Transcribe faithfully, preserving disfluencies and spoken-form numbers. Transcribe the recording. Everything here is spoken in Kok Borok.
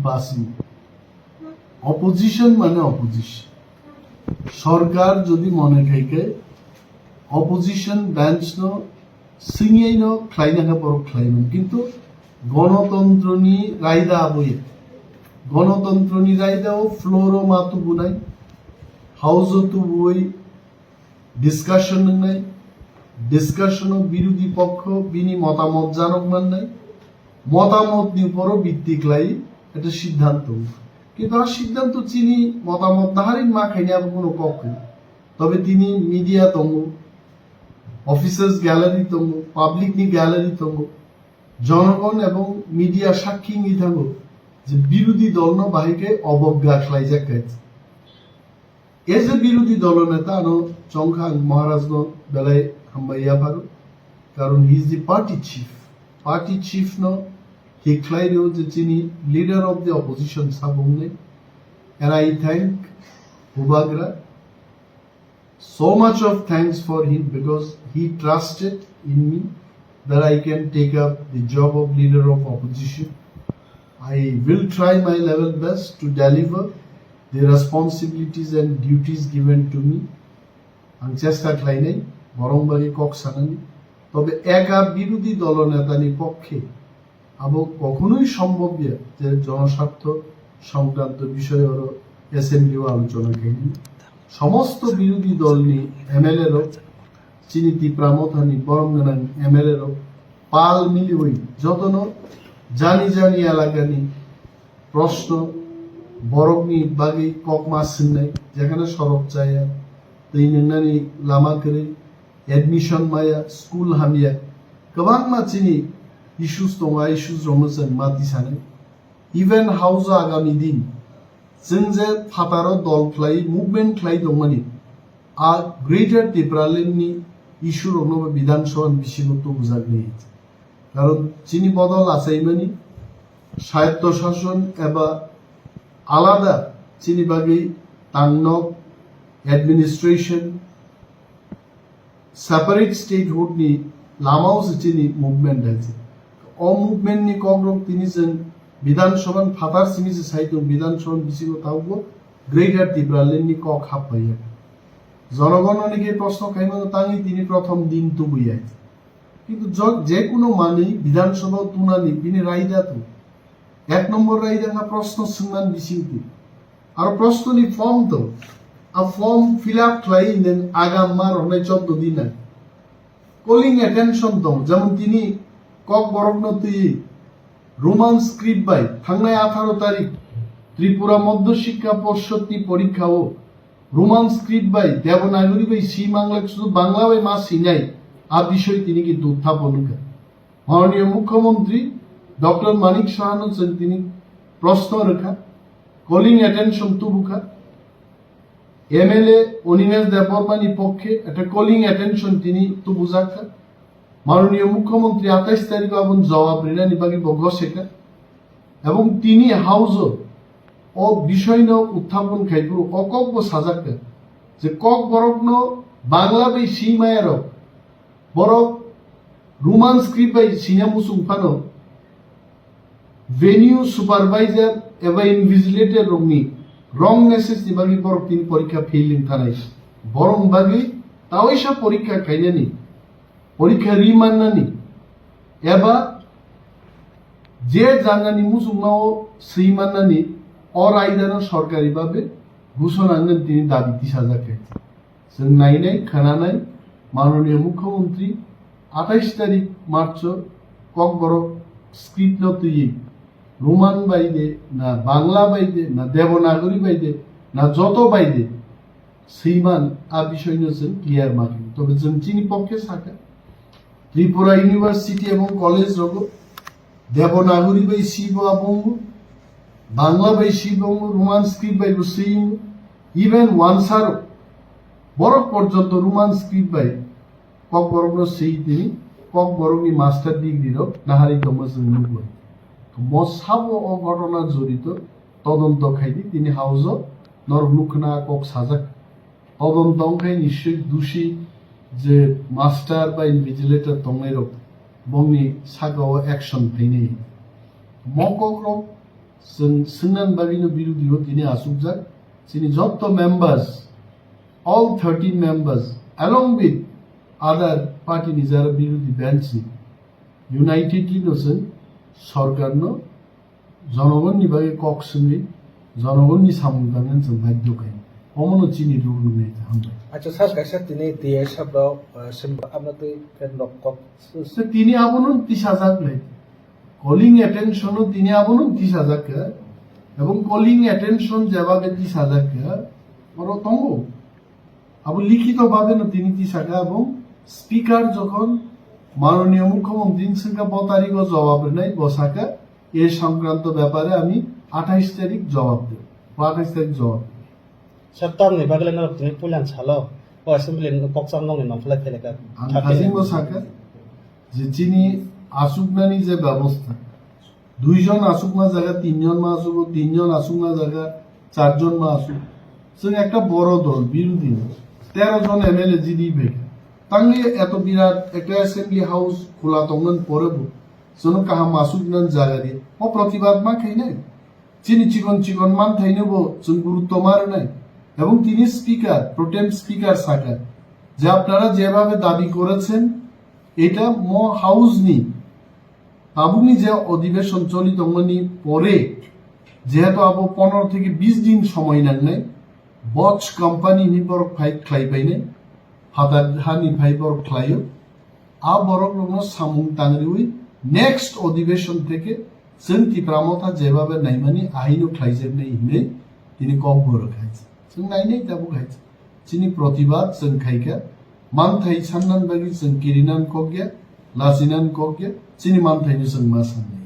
Basi. Opposition mane opposition. Sorkar jodi mone khai khe opposition bench no singyaino khlaina khe borok khlaiman. Kintu gonotontroni raida aboya. Gonotontroni raida o floor o ma tubunai, house o tubui discussion wngnai, discussion o birodhi pokkho bini motamot janok mannai, motamot ni uporo bitti khlai ekta siddhanto. Kintu a siddhanto chini motamot naharin ma khaini abo kuno kok kwrwi. Tobe tini media tongo, officers gallery tongo, public ni gallery tongo, jonogon ebong media sakhi wngwi thango je birodhi dol no bahai khe obogga khlaijak khe. As a birodhi dolo neta ano chongkha ang Maharaj no belai hambai yapharo, karon he is the party chief. Party chief no thik khlai rio je chini leader of the opposition sabung ne. And I thank Bubagra so much of thanks for him because he trusted in me that I can take up the job of leader of opposition. I will try my level best to deliver the responsibilities and duties given to me. Ang chesta khlainai borong bagwi kok sanani. Tobe eka birodhi dolo netani pokkhe abo kokhonoi sombobya je jonoswartho songkranto bishoy oro assembly o alochona khaini. Somosto birodhi dolni M L A rok, chini Tipra Mothani borom gwnang M L A rok pal miliwi jotono jani jani elakani proshno borokni bagwi kokma swngnai, jekhane sorok chaya, twi nwngnani lama kwrwi, admission maya, school hamya, kwbangma chini issues tongo, a issues rokno chwng ma tisanai. Even house o agami din chwng je phataro dol khlai, movement khlai tongmani, a Greater Tipraland ni issue rokno bo Bidhan Sabha ni bisingo tubujaknai. Karon chini bodol achaimani swayatto shason eba alada chini bagwi tangnok administration separate statehood ni lama o se chini movement hai se. O movement ni kok rok tini chwng Bidhan Sabha ni phatar simi se sai tongo, Bidhan Sabha ni bisingo tabukbo Greater Tipraland ni kok hap phai ya. Jonogon ni khe proshno khaimano tangwi tini prothom din tubui ya. Kintu jo-, je kuno manwi Bidhan Sabha o tunani bini raida tong. Ek nombor raida wngkha proshno swngmani bisingtwi. Aro proshnoni form tong. A form fill up khlai nwng agam ma rohnai choddo din nang. Calling attention tong, jemon tini Kokborokno twi Roman script bai thangnai atharo tarik Tripura Madhya Shiksha Porshod ni porikha o Roman script bai Devanagari bai si manglak sudu Bangla bai ma sinai a bisoi tini ki uthapon wngkha. Mananiya Mukhyamantri Doctor Manik Sahano chwng tini proshno rwkha, calling attention tubukha. M L A Onimesh Debbarma ni pokkhe ekta calling attention tini tubujakha. Mananiya Mukhyamantri atais tarikh o aboni jawab rinani bagwi bo gosekha. Ebong tini House o o bisoi no uthapon khai phuru o kok bo sajakha je Kokborok no Bangla bai si maya rok, borok Roman script bai sina muchung phano venue supervisor eba invigilator rokni wrong message ni bagwi borok tini porikha fail wng thanai. Borok bagwi tawaisa porikha khainani, porikha ri mannani eba je jagani muchungma o swi mannani o raidano sorkari babe ghushona wngwi tini dabi tisajak khe. Chwng nainai, khwnanai, Mananiya Mukhyamantri atais tarik March o Kokborok script no twiwi Roman bai de, na Bangla bai de, na Devanagari bai de, na joto bai de, swiman a bisoi no chwng clear ma khe. Tobe chwng chini pokkhe sakha, Tripura University ebong college rogo Devanagari bai si bo abongo, Bangla bai si bongo, Roman script bai bo si, even wansaro borok porjonto Roman script bai Kokborokno si tini Kokborokni master degree rok nahari tongma chwng nukgo. Mo sabo o ghotona jorito todonto khaidi tini House o norok nukhna kok sajak. Todonto wngkhe nischoi dusi je master ba invigilator tongnairok bongni sakao action phainai. Mo kokrok Chwng swngnani bagwino birodhi o tini achukjak. Chini jotto members, all thirteen members, along with other party ni jara birodhi bench ni united no chwng sorkar no jonogonni bagwi kok swngwi jonogonni samung tangnani chwng baidhyo khainai. Omono chini rule wngwi hambai. Acha, sir, kaisa tini D I sir rok, uh, sim-, amno twi pen rok kok. So, tini abono tisajak lai. Calling attention o tini abono tisajak kha. Ebong calling attention jeba be tisajak kha. Oro tongo. Abo likhito bhabe no tini tisaka, ebong speaker jokhon manoniyo mukhyamantri swngkha bo tarikh o jawab rwnai, bo saka, "E songkranto byapare ami athais tarik jawab debo, athais tarik jawab debo." Sir, tamni bagwi norok tini puilan salo o assembly ni kokcham nokni nongkhlai phailaka. Ang khajingbo saka je chini achuknani je bebostha, duijon achukma jaga tinjon ma achugo, tinjon achukma jaga charjon ma achuk. Chwng ekta boro dol, birodhi ni tero jon M L A jidi beka. Tangwi eto birat ekta assembly house khula tongmani pore bo chwngno kaham achuknani jaga di. O protibad ma khainai. Chini chikon chikon manthaino bo chwng gurutto ma rwnai. Ebong tini speaker, pro tem speaker saka je apnara jebabe dabi korechen, eta mo house ni tabukni je odhibeshon choli tongmani pore, jehetu abo pondro theke bis din somoy nangnai, Bosch company ni borok phai khlai painai, phatar hani phai borok khlaio, a borok rokno samung tangriwi next odhibeshon theke chwng Tipra Motha jebabe naimani ahaino khlaijaknai hinwi tini kok borok hai. Chwng nainai tabuk hai. Chini protibad chwng khaikha, manthai sannan bagwi chwng kirinan kokya, lachinan kokya, chini manthaino chwng ma sanni.